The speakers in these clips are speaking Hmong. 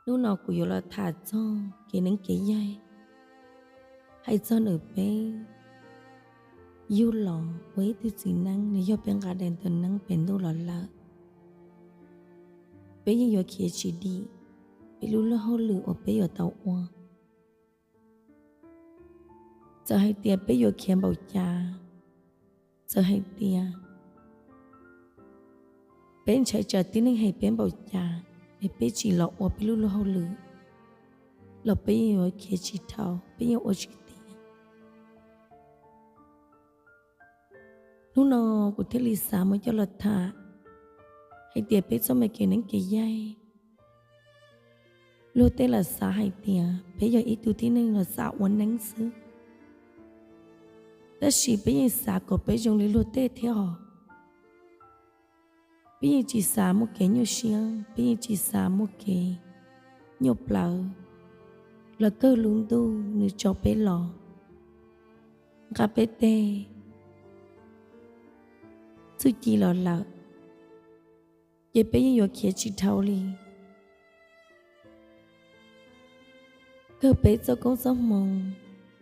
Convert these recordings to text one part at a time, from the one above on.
Hnub no kuv yuav los tham txog kev neeb kev yaig, hais txog nws peb yug los ua ib tug txiv neeb, nws yog peb nqa daim ntawv neeb pem ntuj los lawm, peb yeej yuav khiav tsis dim peb lub luag hauj lwm uas peb yuav tau ua. Txawm hais tias peb yuav khiav npaum cas, txawm hais tias peb ntshai tsam tib neeg hais peb npaum cas, es peb tsis los ua peb lub luag hauj lwm los peb yeej yuav khiav tsis dhau, peb yeej ua tsis tiav. Hnub no kuv thiaj li xav muab coj los tham hais tias peb txoj me kev neeb kev yaig, luag tej los xav hais tias peb yog ib tug tib neeg los xav ua neeb xwb, tab sis peb yeej xav kom peb zoo li luag tej thiab os. Peb yeej tsis xav muaj kev nyuaj siab, peb yeej tsis xav muaj kev nyuaj plawv los kawg lub ntuj nws tso peb los, nqa peb tej txuj ci los lawm, ces peb yeej yuav khiav tsis dhau li. Kawg peb txoj koob txoj hmoo,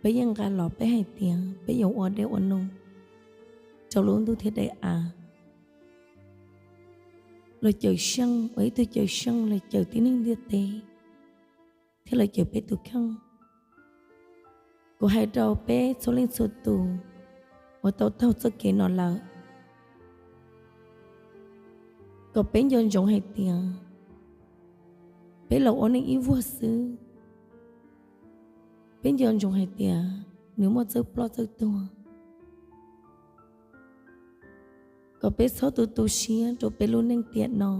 peb yeej nqa los peb hais tias peb yuav ua dej ua num rau lub ntuj thiab daim av, los cawm seej, ua ib tug cawm seej los cawm tib neeg ntiaj teb, thiab los cawm peb tus kheej. Kuv hais rau peb txhua leej txhua tus uas tau taug txoj kev no lawm, kom peb nco ntsoov hais tias peb los ua neej ib vuag xwb, peb nco ntsoov hais tias nws muaj txawj ploj txawj tuag, kom peb txhob tu tu siab rau peb lub neej tiam no,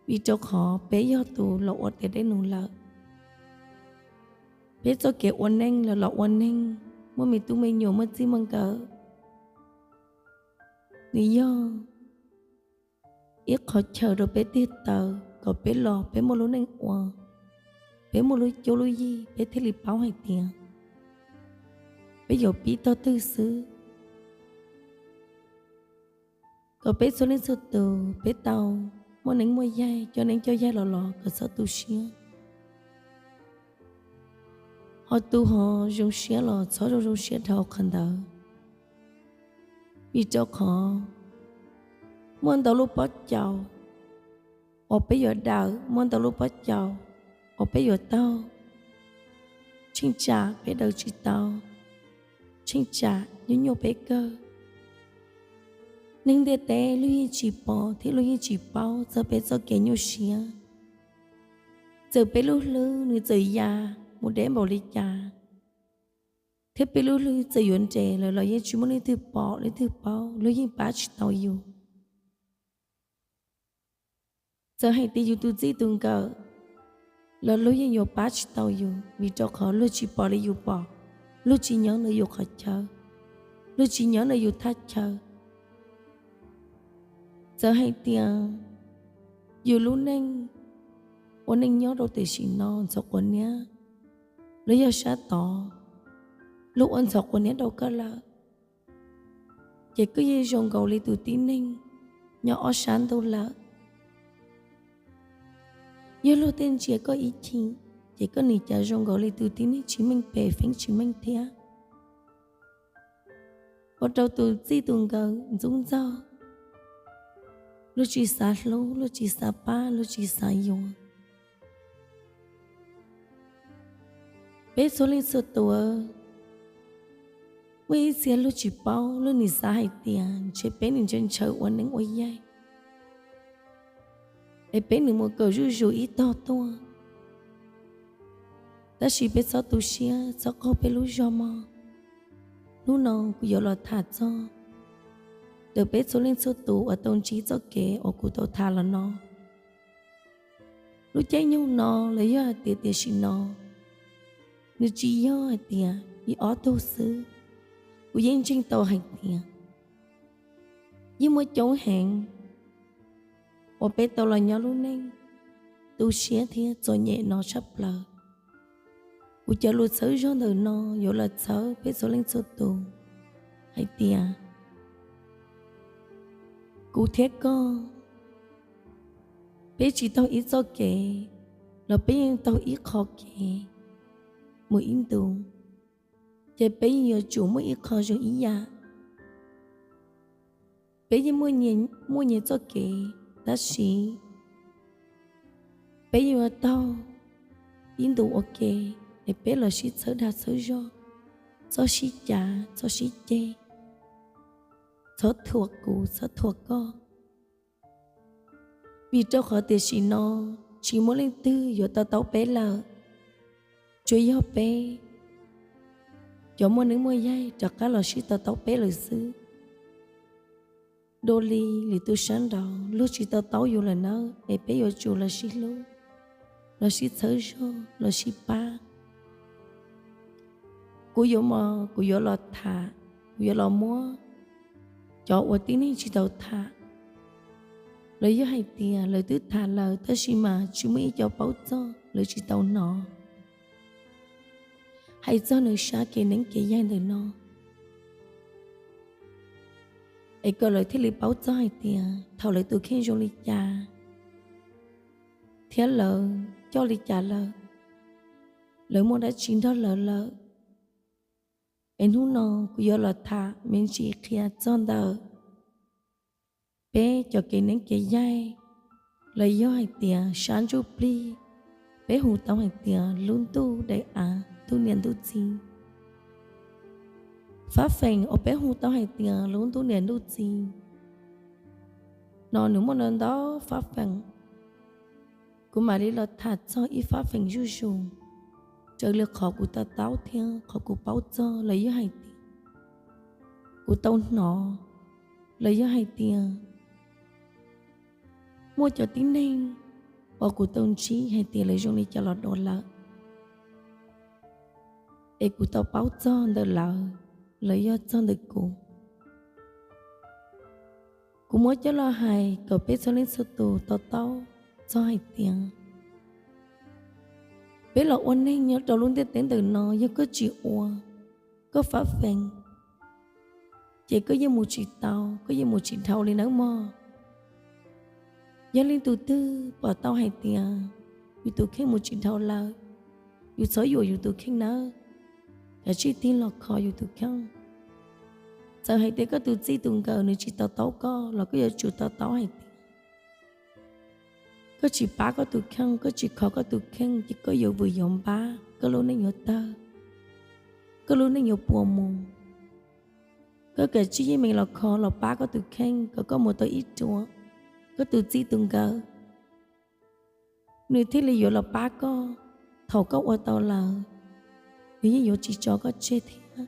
vim rau qhov peb yog tus los ua tiav dej num lawm. Peb txoj kev ua neej los los ua neej, muaj me tub me nyuam muaj txij muaj nkawm, nws yog ib qhov chaw rau peb tig taw kom peb los peb muaj lub neej ua, peb muaj lub cuab lub yig, peb thiaj li paub hais tias peb yuav pib tog twg xwb. Kom peb txhua leej txhua tus peb tau muaj neeb muaj yaig, coj neeb coj yaig los los kom txhob tu siab. Ho tus ho zoo siab los txhob zoo zoo siab dhau qhov ntawd, vim rau qhov muaj ntau lub pob caus uas peb yuav daws, muaj ntau lub pob caus uas peb yuav taug. Tsheej tsam peb daws tsis tau, tsheej tsam nyuaj nyuaj peb kawg. Neeg ntiaj teb luag yeej tsis pom thiab luag yeej tsis paub txog peb txoj kev nyuaj siab. Txawm peb lub hlwb nws txawm ya mus deb npaum li cas, thiab peb lub hlwb txawm yuav nres lawm los yeej tsis muaj leej twg pom leej twg paub, luag yeej pab tsis tau yus. Txawm hais tias yus tus txij tus nkawm los luag yeej yuav pab tsis tau yus, vim rau qhov luag tsis pom li yus pom, luag tsis nyob ntawm yus qhov chaw, luag tsis nyob ntawm yus thaj chaw. Txawm hais tias yus lub neej ua neej nyob rau tam sim no ntxhov quav niab, los yog sab tod luag ua ntxhov quav niab rau koj lawm, ces koj yeej zoo nkaus li tus tib neeg nyob ob sab ntuj lawm. Yog luag tej ntsia koj ib chim, ces koj nim cas zoo nkaus li tus tib neeg tsis meej pem feeb tsis meej thiab. Ua rau tus txij tus nkawm ntxub ntxaug, luag tsis xav hlub, luag tsis xav pab, luag tsis xav yuav. Peb txhua leej txhua tus, muaj ib txhia luag tsis paub, luag nim xav hais tias ntshe peb nim ntshaw ntshaw ua neej ua yaig, es peb nim mus kawm zuj zus ib tog tuaj. Tab sis peb txhob tu siab, txhob qaug peb lub zog mog. Hnub no kuv yuav los tham txog ntawm peb txhua leej txhua tus uas tau ntsib txoj kev uas kuv tau tham los no. Lub caij nyoog no los yog hais tias tam sim no, nws tsis yog hais tias ib ob tug xwb. Kuv yeej ntseeg tau hais tias yeej muaj coob heev uas peb tau los nyob lub neej tu siab thiab txom nyem no tshaj plaws. Kuv cov lus txhawb zog ntawm no yuav los txhawb peb txhua leej txhua tus hais tias kuv thiab koj Peb tsis taug ib txoj kev, los peb yeej taug ib qho kev mus ib ntus, ces peb yeej yuav tsum muaj ib qho zoo ib yam. Peb yeej muaj nyias txoj kev, tab sis peb yuav taug ib ntus ua ke, es peb los sib txhawb dag txhawb zog, txhob sib cav txhob sib ceg, txhob thuam kuv txhob thuam koj. Vim rau qhov tiam sim no tsis muaj leej twg yuav to taub peb lawm, tsuas yog peb cov muaj neeb muaj yaig rov qab los sib to taub peb lawm xwb. Dua li lwm tus sab nraud luag tsis to taub yus lawm nawb, es peb yuav tsum los sib hlub, los sib txhawb zog, los sib pab. Kuv yuav mos, kuv yuav los tham, kuv yuav los muab cov uas tib neeg tsis tau tham, los yog hais tias lawv twb tham lawm tab sis mas tsis muaj ib co paub txog, lawv tsis tau hnov, hais txog nws sab kev neeb kev yaig ntawm no, es kom lawv thiaj li paub txog hais tias thaum lawv tus kheej zoo li cas, thiab lawv coj li cas lawm, lawv muaj dab tsi nrog lawv lawm. Es hnub no kuv yuav los tham me ntsis qhia txog ntawm peb cov kev neeb kev yaig, los yog hais tias sab ntsuj plig, peb hu tau hais tias lub ntuj daim av, ntuj niam ntuj txiv. Fab feem uas peb hu tau hais tias lub ntuj niam ntuj txiv no nws muaj ntau ntau fab feem. Kuv mam li los tham txog ib fab feem zuj zus, raws li qhov kuv to taub thiab qhov kuv paub txog, los yog hais tias kuv tau hnov, los yog hais tias muaj cov tib neeg uas kuv tau ntsib hais tias lawv zoo li cas los dua lawm, es kuv tau paub txog ntawm lawv, los yog txog ntawm kuv. Kuv muab coj los hais kom peb txhua leej txhua tus to taub txog hais tias peb los ua neeg nyob rau lub ntiaj teb ntawm no, yog koj tsis ua koj fab feem, ces koj yeej mus tsis tau, koj yeej mus tsis dhau li nawb mog. Yog leej tus twg pom tau hais tias yus tus kheej mus tsis dhau lawm, yus txhob yuam yus tus kheej nawb, kav tsij tig los kho yus tus kheej. Txawm hais tias koj tus txij tus nkawm nws tsis to taub koj los koj yuav tsum to taub hais tias koj tsis pab koj tus kheej, koj tsis kho koj tus kheej ces koj yuav vwm yuav npab, koj lub neej yuav tawg, koj lub neej yuav puas mus. Koj kav tsij yeej meem los kho los pab koj tus kheej kom koj mus tau ib ruam, koj tus txij tus nkawm nws thiaj li yuav los pab koj. Thaum koj ua tau lawm, nws yeej yuav tsis tso koj tseg thiab.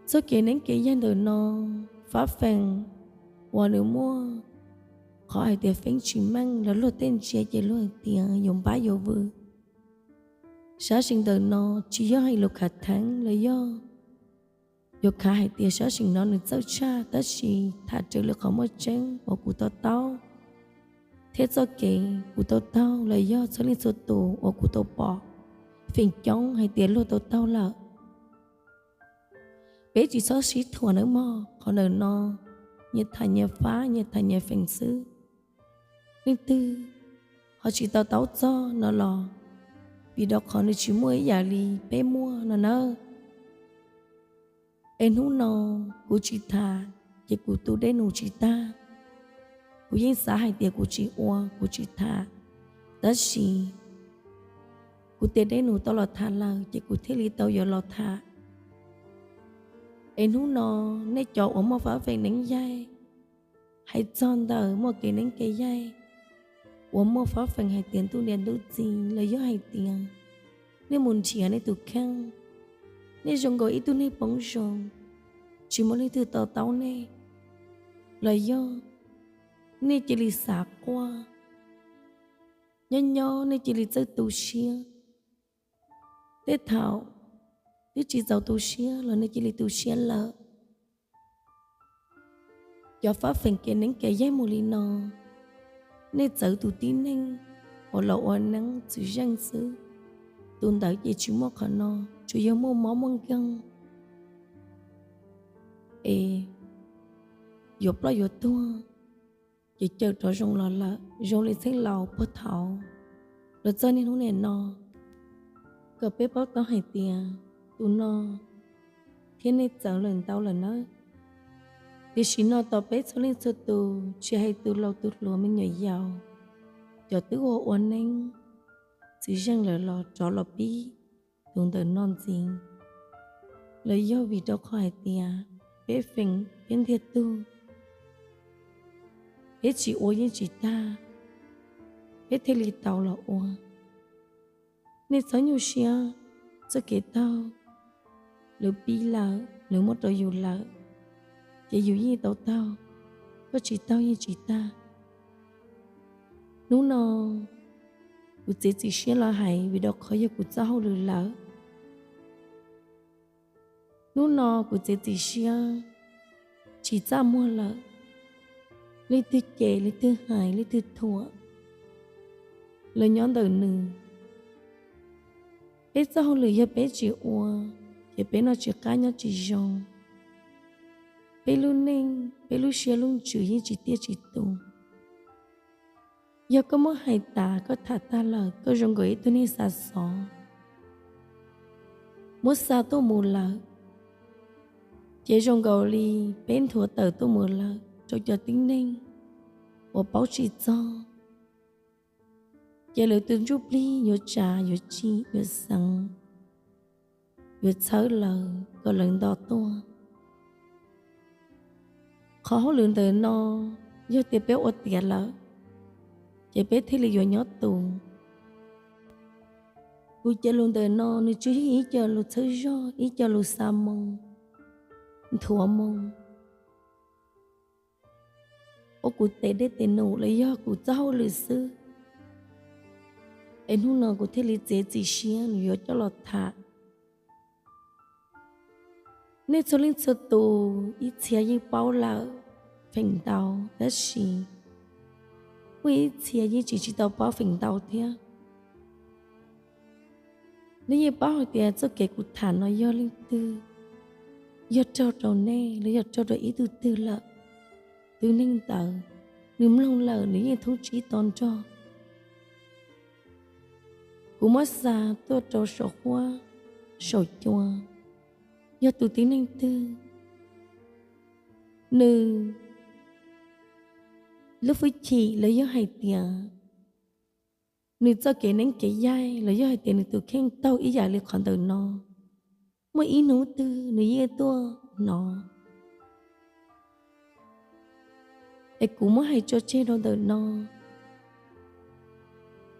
Txoj kev neeb kev yaig ntawm no, fab feem uas nws muaj qhov hais tias feeb tsis meej los luag tej ntsia ces luag hais tias yuav npab yuav vwm. Sab seem ntawm no tsis yog hais lus khav theeb los yog yuav khav hais tias sab seem no nws txawj tshaj, tab sis tham raws li qhov muaj tseeb uas kuv to taub, thiab txoj kev kuv tau taug los yog txhua leej txhua tus uas kuv tau pom feem coob hais tias luag tau taug lawm. Peb tsis txhob sib thuam nawb mog, qhov ntawm no nyias tham nyias fab, nyias tham nyias feem xwb. Leej twg ho tsis to taub txog no los vim rau qhov nws tsis muaj ib yam li peb muaj no nawb. Es hnub no kuv tsis tham ces kuv tu dej num tsis tag. Kuv yeej xav hais tias kuv tsis ua kuv tsis tham, tab sis kuv tias dej num tau los tham lawm ces kuv thiaj li tau yuav los tham. Es hnub no nej cov uas muaj fab feem neeb yaig, hais txog ntawm muaj kev neeb kev yaig, uas muaj fab feem hais tias ntuj niam ntuj txiv los yog hais tias nej mus nrhiav nej tus kheej, nej zoo nkaus ib tug neeg poob zoo, tsis muaj leej twg to taub nej, los yog nej cia li xav quaj, nyob nyob nej cia li txawj tu siab. Tej thaum twb tsis txaus tu siab los nej cia li tu siab lawm. Cov fab feem kev neeb kev yaig mus li no, nej txawv tus tib neeg uas los ua neeb txwv zeej xwb. Tus ntawd ces tsis muaj qhov no, tsuas yog muaj mob muaj nkeeg es yuav ploj yuav tuag. ces cawm rov zoo los lawm zoo li txheej laus puag thaum los txog niaj hnub nim no, kom peb paub tau hais tias tus no thiab nej txawv lawm ntau lawm nawb. Tiam sis no tos peb txhua leej txhua tus, tsis hais tus laus tus hluas me nyuam yaus, cov twb ua ua neeb txiv zeej lawm los rov los pib tus ntawm no ntxiv. Los yog vim rau qhov hais tias peb feem peb ntiag tug, peb tsis ua yeej tsis tag, peb thiaj li tau los ua. Nej txhob nyuaj siab, txoj kev taug lawv pib lawm, lawv muab rau yus lawm, ces yus yeej tau taug, koj tsis taug yeej tsis tag. Hnub no kuv txiav txim siab los hais vim rau qhov yog kuv txoj hauj lwm lawm. Hnub no kuv txiav txim siab tsis txaj muag lawm. Leej twg cem, leej twg hais, leej twg thuam, los nyob ntawm nws. Peb txoj hauj lwm yog peb tsis ua, ces peb noj tsis qab nyob tsis zoo. Peb lub neej, peb lub siab lub ntsws yeej tsis tiaj tsis tus. Yog koj muab hais tas koj tham tag lawm, koj zoo nkaus ib tug neeg xa xov muab xa tuaj mus lawm, ces zoo nkaus li peb nthuav tawm tuaj mus lawm rau cov tib neeg uas paub tsis txog. Ces lawv tus ntsuj plig yuav tsav yuav tsim yuav xeev, yuav txhawb lawv kom lawv nto tuaj. Qhov hauj lwm ntawm no yog tias peb ua tiav lawm, ces peb thiaj li yuav nyob tus. Kuv cov lus ntawm no nws tsuas yog ib co lus txhawb zog, ib co lus xa moo, nthuav moo, ua kuv tes dej tes num los yog kuv txoj hauj lwm xwb. Es hnub no kuv thiaj li txiav txim siab nws yuav coj los tham. Nej txhua leej txhua tus ib txhia yeej paub lawm feem ntau, tab sis muaj ib txhia yeej tsis tsis tau paub feem ntau thiab. Nej yeej paub hais tias txoj kev kuv tham no yog leej twg, yog raug rau nej los yog raug rau ib tug twg lawm, tus neeg ntawd nws mloog lawm nws yeej thoob tsib to nrog. Kuv muab xa tuaj rau saum huab saum cua, yog tus tib neeg twg, nws lub hwj chim los yog hais tias nws txoj kev neeb kev yaig los yog hais tias nws tus kheej taug ib yam li qhov ntawm no, muaj ib hnub twg nws yeej tuaj hnov. Es kuv muab hais tso tseg rau ntawm no,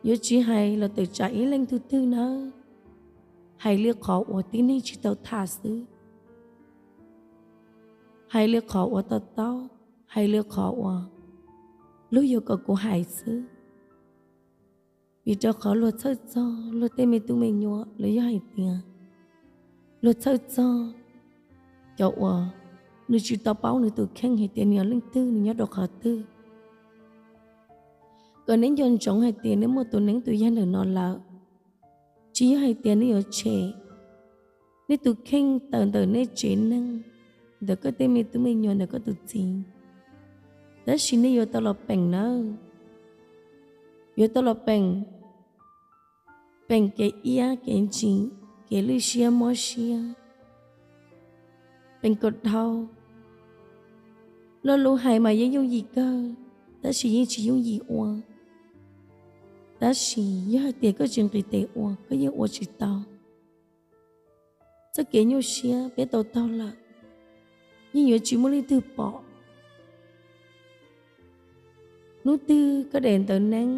yuav tsis hais los tawm tsam ib leej tug twg nawb, hais li qhov uas tib neeg tsis tau tham xwb, hais li qhov uas to taub, hais li qhov uas luag yuav kom kuv hais xwb. Vim rau qhov luag txhawj txog luag tej me tub me nyuam los yog hais tias luag txhawj txog cov uas nws tsis tau paub nws tus kheej hais tias nws yog leej twg, nws nyob rau qhov twg. Kom neb nco ntsoov hais tias neb muaj tus neeb tus yaig ntawm no lawm, tsis yog hais tias nej yuav tshem nej tus kheej tawm ntawm nej tsev neeg, ntawm koj tej me tub me nyuam, ntawm koj tus txiv, tab sis nej yuav tau los peem nawb. Yuav tau los peem, peem kev iab kev ntsim, kev lwj siab mob siab, peem kom dhau. Lo lus hais mas yeej yooj yim kawg, tab sis yeej tsis yooj yim ua. Tab sis yog hais tias koj tsis nqis tes ua, koj yeej ua tsis tau. Txoj kev nyuaj siab peb tau taug lawm, yeej yuav tsis muaj leej twg pom. Hnub twg koj daim ntawv neeb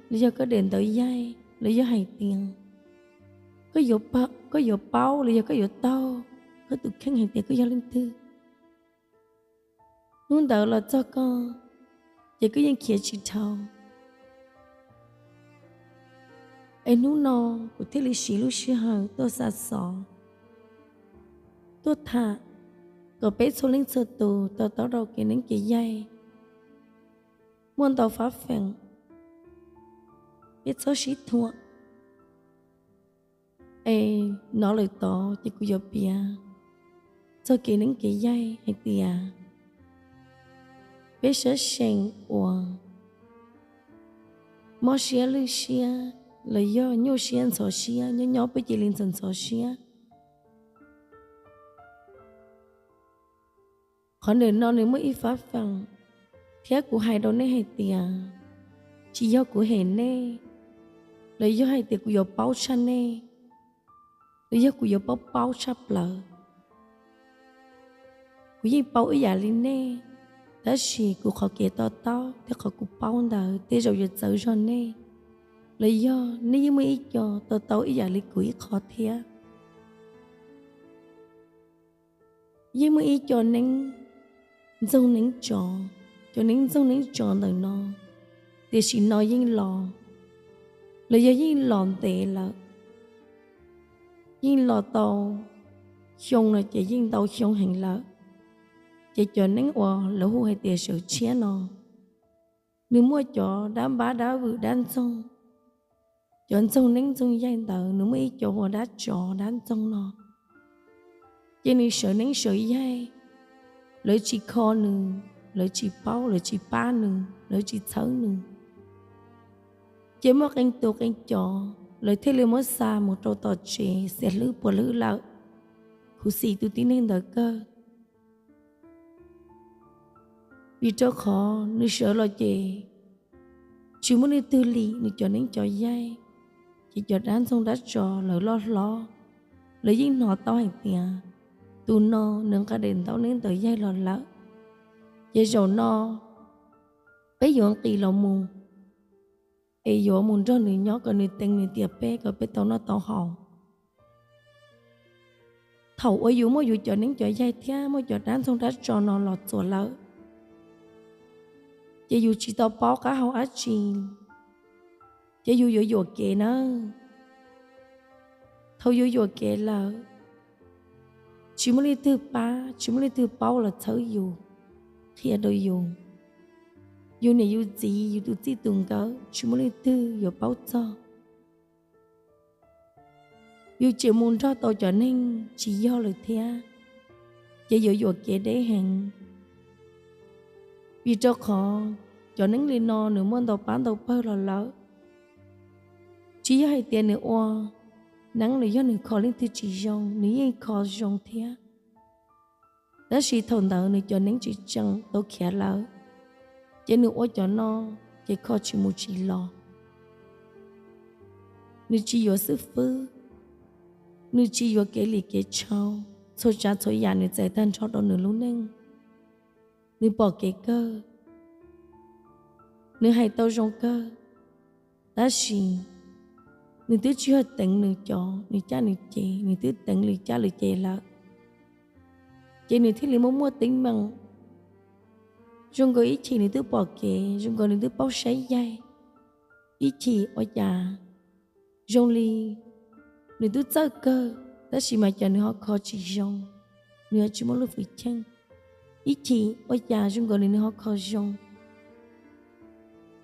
los yog koj daim ntawv yaig los yog hais tias koj yuav paub los yog koj yuav taug koj tus kheej hais tias koj yog leej twg, hnub ntawd los txog koj, ces koj yeej khiav tsis dhau. Es hnub no kuv thiaj li siv lub sij hawm tuaj xa xov, tuaj tham, kom peb txhua leej txhua tus to taub rau kev neeb kev yaig. Muaj ntau fab feem, peb txhob sib thuam. Es hnov lawm tod ces kuv yuav piav txog kev neeb kev yaig hais tias Peb sab seem uas mob siab lwj siab los yog nyuaj siab ntxhov siab, nyob nyob peb cia li ntxhov ntxhov siab. Qhov ntawm no nws muaj ib fab feem, thiab kuv hais rau nej hais tias, tsis yog kuv hem nej, los yog hais tias kuv yuav paub tshaj nej, los yog kuv yuav paub paub tshaj plaws. Kuv yeej paub ib yam li nej, tab sis kuv qhov kev to taub thiab qhov kuv paub ntawd tej zaum yuav txawv zog nej, los yog nej yeej muaj ib co to taub ib yam li kuv ib qho thiab. Yeej muaj ib co neeb ntxoog neeb tsov, cov neeb ntxoog neeb tsov ntawm no tiam sim no yeej los, los yog yeej los ntev lawm, yeej los tau xyoo no ces yeej ntau xyoo heev lawm. Ces cov neeb uas lawv hu hais tias sawv tshiab no, nws muaj cov dab npab dab vwm dab ntxoog, cov ntxoog neeb ntxoog yaig ntawd nws muaj ib co ua dab tsov dab ntxoog no, ces nws sawv neeb sawv yaig, lawv tsis kho nws, lawv tsis paub, lawv tsis pab nws, lawv tsis txhawb nws. Ces muaj qee tus qee cov lawv thiaj li muab xa mus rau tom tsev xiam hlwb puas hlwb lawm, khuv xim tus tib neeg ntawd kawg. Vim rau qhov nws sawv los ces tsis muaj leej twg lim nws cov neeb cov yaig, ces cov dab ntxoog dab tsov lawv loj hlob, lawv yeej hnov tau hais tias tus no nws nqa daim ntaub neeb ntawd yaig los lawm, ces zaum no peb yuav nqis los mus, es yuav mus nrog nws nyob kom nws teev nws tiam peb kom peb tau noj tau haus. Thaum uas yus muaj yus cov neeb cov yaig thiab muaj cov dab ntxoog dab tsov no los txuas lawm, ces yus tsis tau paub qab hau dab tsi, ces yus yuav yuam kev nawb. Thaum yus yuam kev lawm, tsis muaj leej twg pab, tsis muaj leej twg paub los txhawb yus, qhia rau yus. Yus niam yus txiv, yus tus txij tus nkawm tsis muaj leej twg yuav paub txog. Yus tseem mus nrog tau cov neeg tsis yog lawm thiab, ces yuav yuam kev deb heev. Vim rau qhov cov neeb li no nws muaj ntau pab ntau pawg los lawm. Tsis yog hais tias nws ua neeb los yog nws kho leej twg tsis zoo, nws yeej kho zoo thiab. Tab sis thaum ntawd nws cov neeb tsis tseem tau khiav lawm, ces nws ua cov no ces kho tsis mus tsis los. Nws tsis yuav xwb fwb, nws tsis yuav kev lim kev tshau, txhua tsav txhua yam nws txais tag nrho rau nws lub neej. Nws pom kev kawg, nws hais tau zoo kawg, tab sis nws twb tsis yog teev nws cov nws caj nws ces, nws twb teev lwm caj lwm ces lawm, ces nws thiaj li muaj muaj teeb meem. Zoo nkaus ib chim nws twb pom kev, zoo nkaus nws twb paub saib yaig, ib chim ua cas zoo li nws twb txawj kawg, tab sis mas cas nws ho kho tsis zoo, nws ho tsis muaj lub hwj chim. Ib chim ua cas zoo nkaus li nws ho kho zoo,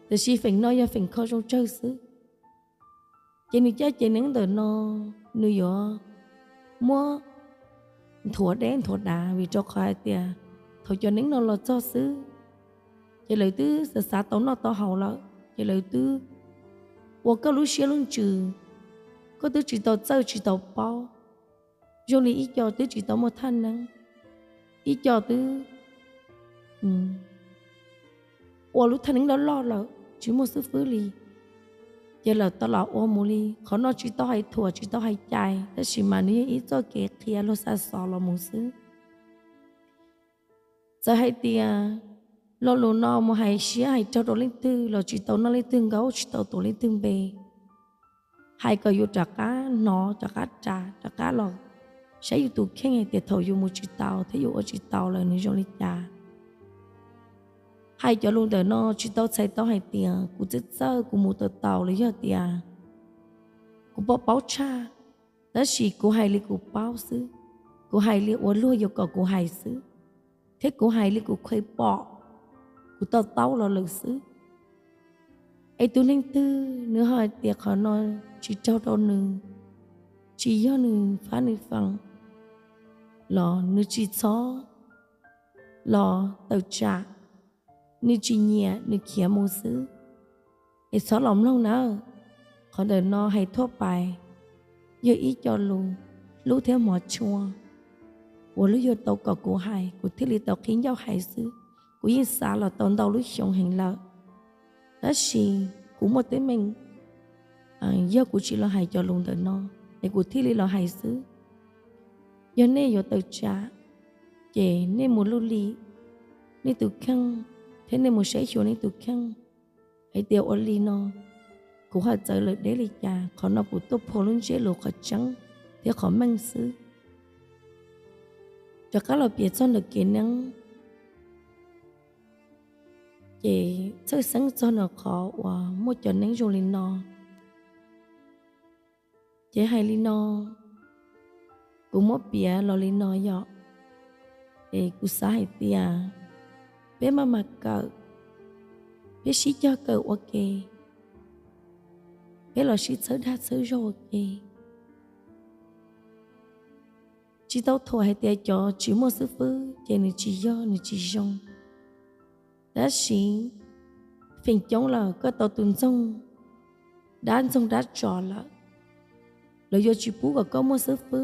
tiam sis feem no yog feem kho zoo tsawg xwb. Ces nws caj ces neeb ntawm no nws yuav muab nthuav deb nthuav dav, vim rau qhov hais tias thaum cov neeb no los txog xwb, ces lawv twb xav xav tau noj tau haus lawm, ces lawv twb ua koj lub siab lub ntsws, koj twb tsis tau txawj tsis tau paub. Zoo li ib co twb tsis tau muaj thaj neeb, ib co twb ua lub thaj neeb loj loj lawm tsis muaj xwb fwb li, ces lawv tau los ua mus li. Qhov no tsis tau hais thuam tsis tau hais cais, tab sis mas nws yog ib txoj kev qhia luag xa xov los mus xwb. Txawm hais tias lo lus no mus hais siab hais raug rau leej twg los tsis tau noj leej twg nkaub, tsis tau tuav leej twg npe. Hais kom yus rov qab hnov, rov qab ras, rov qab los saib yus tus kheej hais tias thaum yus mus tsis tau thiab yus ua tsis tau lawm nws zoo li cas. Hais cov lus ntawm no tsis tau txhais tau hais tias kuv txawj txawj kuv mus tau tau los yog tias kuv paub paub tshaj, tab sis kuv hais li kuv paub xwb, kuv hais li uas luag yuav kom kuv hais xwb, thiab kuv hais li kuv kheev pom, kuv to taub los lawm xwb. Es tus neeg twg nws ho hais tias qhov no tsis raug rau nws, tsis yog nws fab nws feem, los nws tsis txhob los tawm tsam, nws tsis nyiam nws khiav mus xwb. Es txhob los mloog nawb. Qhov ntawm no hais thuaj pais, yog ib co lus hlub thiab hmov tshua uas lub yuav tau kom kuv hais, kuv thiaj li tau qhib ncauj hais xwb. Kuv yeej xav los tau ntau lub xyoo heev lawm, tab sis kuv muaj teeb meem, yog kuv tsis los hais cov lus ntawm no, es kuv thiaj li los hais xwb. Yog nej yuav tawm tsam, ces nej mus luj li nej tus kheej thiab nej mus saib xyuas nej tus kheej hais tias ua li no kuv hais txawv lawm deb li cas. Qhov no kuv tuaj phua lub ntsiab lus qhov tseeb thiab qhov meej xwb. Rov qab los piav txog ntawm kev neeb, ces txhawj xeeb txog ntawm qhov uas muaj cov neeb zoo li no. Ces hais li no, kuv muab piav los li no yom, es kuv xav hais tias peb maj mam kawm, peb sib cog kawm ua ke, peb los sib txhawb dag txhawb zog ua ke. Tsis tau thuam hais tias cov tsis muaj xib fwb ces nws tsis yog nws tsis zoo. Tab sis feem coob lawm koj tau tus ntxoog dab ntxoog dab tsov lawm, lawv yuav tsis pub kom koj muaj xib fwb,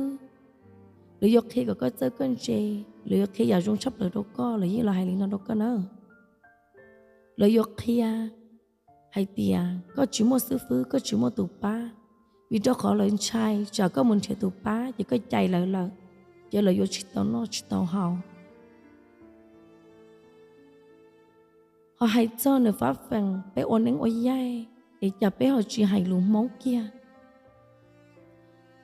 lawv yuav qhia kom koj txawj koj ntse, lawv yuav qhia yam zoo tshaj plaws rau koj, lawv yeej los hais li no rau koj na. Lawv yuav qhia hais tias koj tsis muaj xib fwb, koj tsis muaj tus pab, vim rau qhov lawv ntshai tsam koj mus nrhiav tus pab ces koj cais lawv lawm, ces lawv yuav tsis tau noj tsis tau haus. Ho hais txog nws fab feem peb ua neeb ua yaig, es cas peb ho tsis hais lus Hmoob kiag?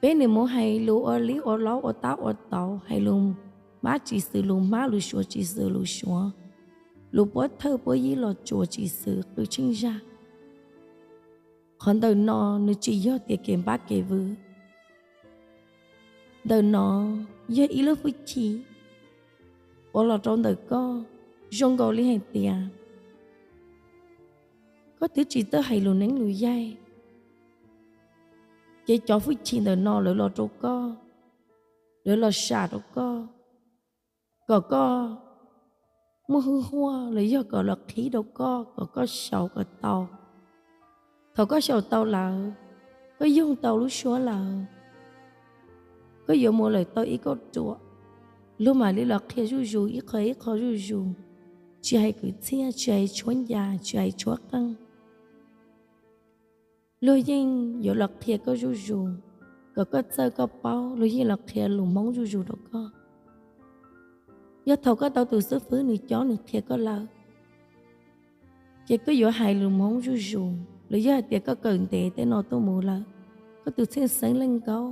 Peb nws mus hais lus ua liab ua lob ua tab ua tauv, hais lus mab tsis xws lus mab, lus suav tsis xws lus suav, lus puab thawj puab yib los tsuas tsis xws qw tsheej zag. Qhov ntawm no nws tsis yog tias kev npab kev vwm. Ntawm no yog ib lub hwj chim uas los rau ntawm koj, zoo nkaus li hais tias koj twb tsis txawj hais lus neeb lus yaig, ces cov hwj chim ntawm no lawv los rau koj, lawv los sam rau koj, kom koj muaj hwj huaj los yog kom lawv qhib rau koj kom koj xyaum kom tau. Thaum koj xyaum tau lawm, koj yoog tau lub suab lawm, koj yuav mus lawm tau ib kauj ruam, luag mam li los qhia zuj zus ib qho ib qho zuj zus, tsis hais kwv txhiaj, tsis hais tshuab ncas, tsis hais tshuab qeej. Luag yeej yuav los qhia koj zuj zus, kom koj txawj koj paub, luag yeej los qhia lus Hmoob zuj zus rau koj. Yog thaum koj tau tus xib fwb nws cob nws qhia koj lawm, ces koj yuav hais lus Hmoob zuj zus. Los yog hais tias koj kawm ntev tej no tuaj mus lawm, koj tus txheej xeeb leej nkaub,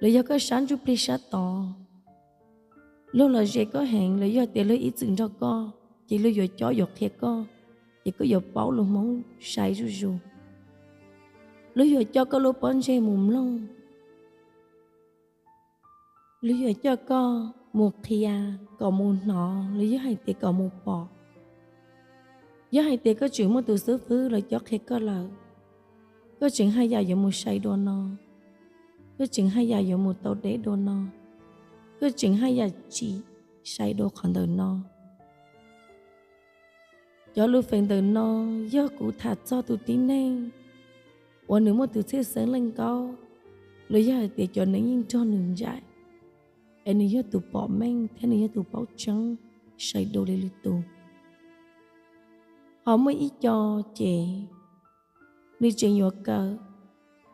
los yog koj sab ntsuj plig sab tod, luag los ze koj heev, los yog tias luag ib txwm nrog koj, ces luag yuav cob yuav qhia koj, ces koj yuav paub lus Hmoob sai zuj zus. Luag yuav coj koj lub pob ntseg mus mloog, luag yuav coj koj mus qhia kom mus hnov, los yog hais tias kom mus pom. Yog hais tias koj tseem muaj tus xib fwb los cob qhia koj lawm, koj tseem haj yam yuav mus sai dua no, koj tseem haj yam yuav mus tau deb dua no, koj tseem haj yam tsim sai dua qhov ntawm no. Cov lus feem ntawm no yog kuv tham txog tus tib neeg uas nws muaj tus txheej xeeb leej nkaub, los yog hais tias cov neeg yeej nrog nws ncaim, es nws yog tus pom meej thiab nws yog tus paub tseeb sai dua li lwm tus. Ho muaj ib co ces nws tseem yuav kawm,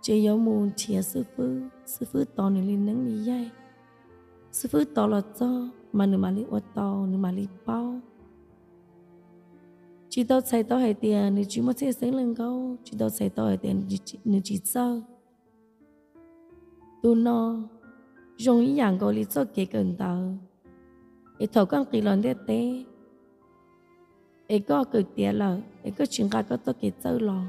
tseem yuav mus nrhiav xib fwb, xib fwb tos nws li neeb li yaig. Xib fwb tos los txog mas nws mam li ua tau, nws mam li paub. Tsis tau txhais tau hais tias nws tsis muaj txheej xeeb leej nkaub, tsis tau txhais tau hais tias nws tsis txawj. Tus no zoo ib yam nkaus li txoj kev kawm ntawv, es thaum koj nqis los ntiaj teb, es koj kawm tiav lawm es koj tsis nqa koj txoj kev txawj los,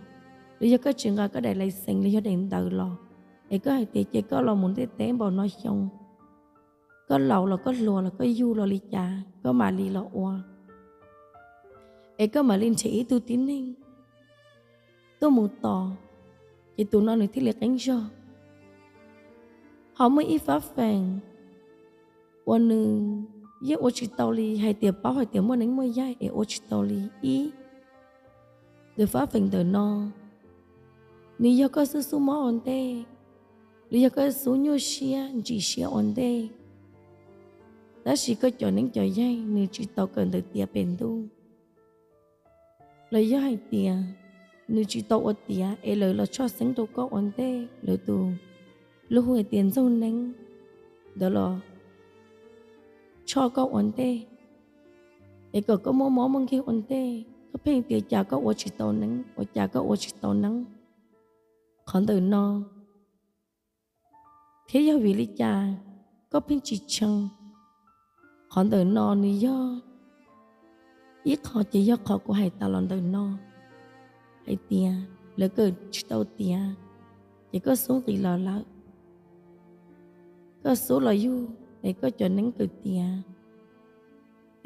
los yog koj tsis nqa koj daim lais xees los yog daim ntawv los, es koj hais tias ces koj los mus ntiaj teb npaum no xyoo, koj laus los koj hluas los koj yug los li cas koj mam li los ua, es koj mam li nrhiav ib tug tib neeg tuaj mus tos, ces tus no nws thiaj li qeeb zog. Ho muaj ib fab feem uas nws yeej ua tsis tau li hais tias paub hais tias muaj neeb muaj yaig es ua tsis tau li. Ib, tus fab feem ntawm no, nws yog koj xub xub mob ua ntej, los yog koj xub nyuaj siab ntsim siab ua ntej, tab sis koj cov neeb cov yaig nws tsis tau kawm ntawv tiav pem ntuj, los yog hais tias nws tsis tau ua tiav es lawv los tshoj xeeb rau koj ua ntej, lawv tus lub hu hais tias ntxoog neeb ntawd los tshoj koj ua ntej, es kom koj muaj mob muaj nkeeg ua ntej, koj pheej tias cas koj ua tsis tau neeb, ua cas koj ua tsis tau neeb. Qhov ntawm no, thiab yog vim li cas koj pheej tsis tshee? Qhov ntawm no nws yog ib qho ces yog qhov kuv hais tas los ntawm no hais tias lawv kawm tsis tau tiav, ces koj xub nqis los lawm, koj xub los yug es koj cov neeb kawm tiav,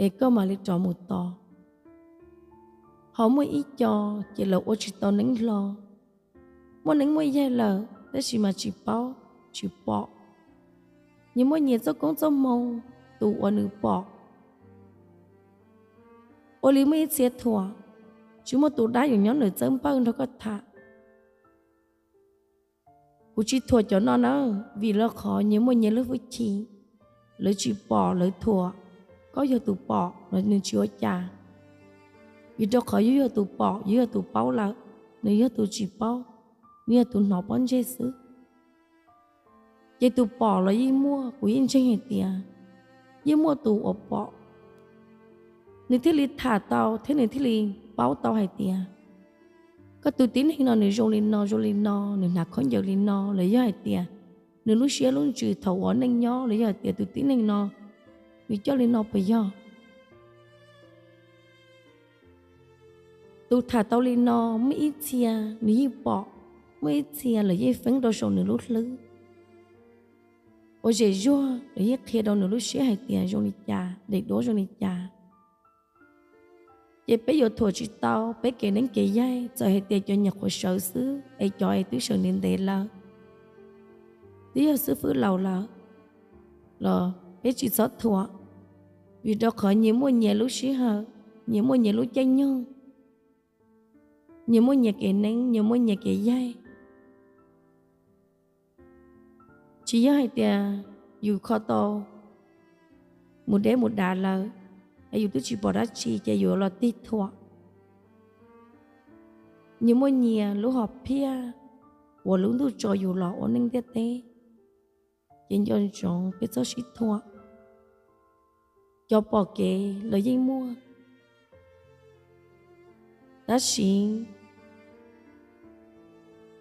es koj mam li rov mus tos. Ho muaj ib co ces lawv ua tsis tau neeb hlo, muaj neeb muaj yaig lawm tab sis mas tsis paub, tsis pom. Nyias muaj nyias txoj koob txoj hmoo, tus uas nws pom. Ua li muaj ib txhia thuam, tsis muaj tus dab yuav nyob ntawm txawb npawj nrog koj tham. Kuv tsis thuam cov no na, vim lawv qhov nyias muaj nyias lub hwj chim, lawv tsis pom lawv thuam, koj yog tus pom los nws tsis ua cas. Vim rau qhov yus yog tus pom yus yog tus paub lawm, nws yog tus tsis paub, nws yog tus hnov pob ntseg xwb. Ces tus pom los yeej muaj, kuv yeej ntseeg hais tias yeej muaj tus uas pom, nws thiaj li tham tau thiab nws thiaj li paub tau hais tias koj tus tib neeg no nws zoo li no zoo li no, nws hnav khaub ncaws li no, los yog hais tias nws lub siab lub ntsws thaum ua neej nyob, los yog hais tias tus tib neeg no nws coj li no puas yog. Tus tham tau li no muaj ib txhia nws yeej pom, muaj ib txhia lawv yeej feeb rau saum nws lub hlwb, ua zem zuag lawv yeej qhia rau nws lub siab hais tias zoo li cas, daim duab zoo li cas. Ces peb yuav thuam tsis tau peb kev neeb kev yaig, txawm hais tias cov nyuam qhuav sawv xwb es cov es twb sawv ntev ntev lawm, twb yog xib fwb laus lawm, los peb tsis txhob thuam, vim rau qhov nyias muaj nyias lub sij hawm, nyias muaj nyias lub caij nyoog, nyias muaj nyias kev neeb, nyias muaj nyias kev yaig. Tsis yog hais tias yus kho tau mus deb mus dav lawm, es yus twb tsis pom dab tsi ces yus los tig thuam. Nyias muaj nyias lub hom phiaj uas lub ntuj tso yus los ua neej ntiaj teb, ces nco ntsoov peb txhob sib thuam. Cov pom kev los yeej muaj, tab sis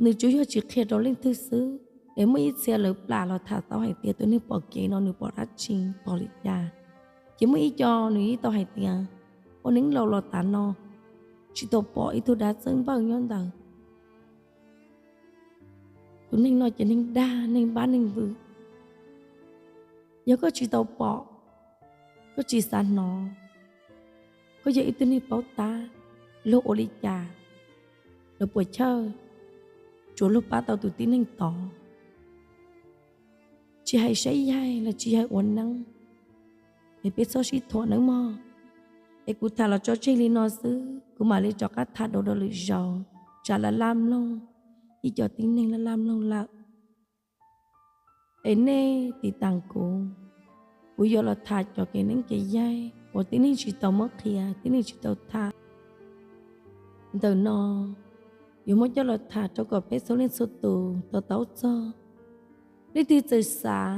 nws tsuas yog tsis qhia rau leej twg xwb. Es muaj ib txhia lawv plam los tham tau hais tias tus neeg pom kev no nws pom dab tsi, pom li cas. Ces muaj ib co nws yeej tau hais tias ua neeb laus los tas no tsis tau pom ib tug dab txawb npawj nyob ntawd. Tus neeg no ces neeg dag, neeg npab neeg vwm. Yog koj tsis tau pom, koj tsis xav hnov, koj yog ib tug neeg paub tab, luag ua li cas, lawv puas chawj, tsuas luag pab tau tus tib neeg tod. Tsis hais saib yaig los tsis hais ua neeb, es peb txhob sib thuam nawb mog. Es kuv tham los tso tseg li no xwb, kuv mam li rov qab tham dua rau lwm zaus, tsam laj laj mloog, ib co tib neeg laj laj mloog lawm. Es nej tiv tas kuv, kuv yuav los tham cov kev neeb kev yaig uas tib neeg tsis tau muab qhia, tib neeg tsis tau tham. Ntawm no yuav muab coj los tham rau kom peb txhua leej txhua tus to taub txog. Leej twg txawm xav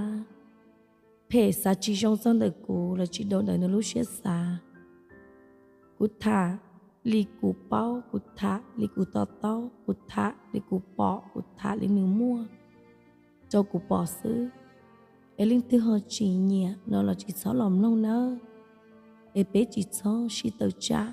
phem xav tsis zoo txog ntawm kuv los tsis dhau ntawm nws lub siab xav. Kuv tham li kuv paub, kuv tham li kuv to taub, kuv tham li kuv pom, kuv tham li nws muaj rau kuv pom xwb. Es leej twg ho tsis nyiam no los tsis txhob los mloog nawb. Es peb tsis txhob sib tawm tsam,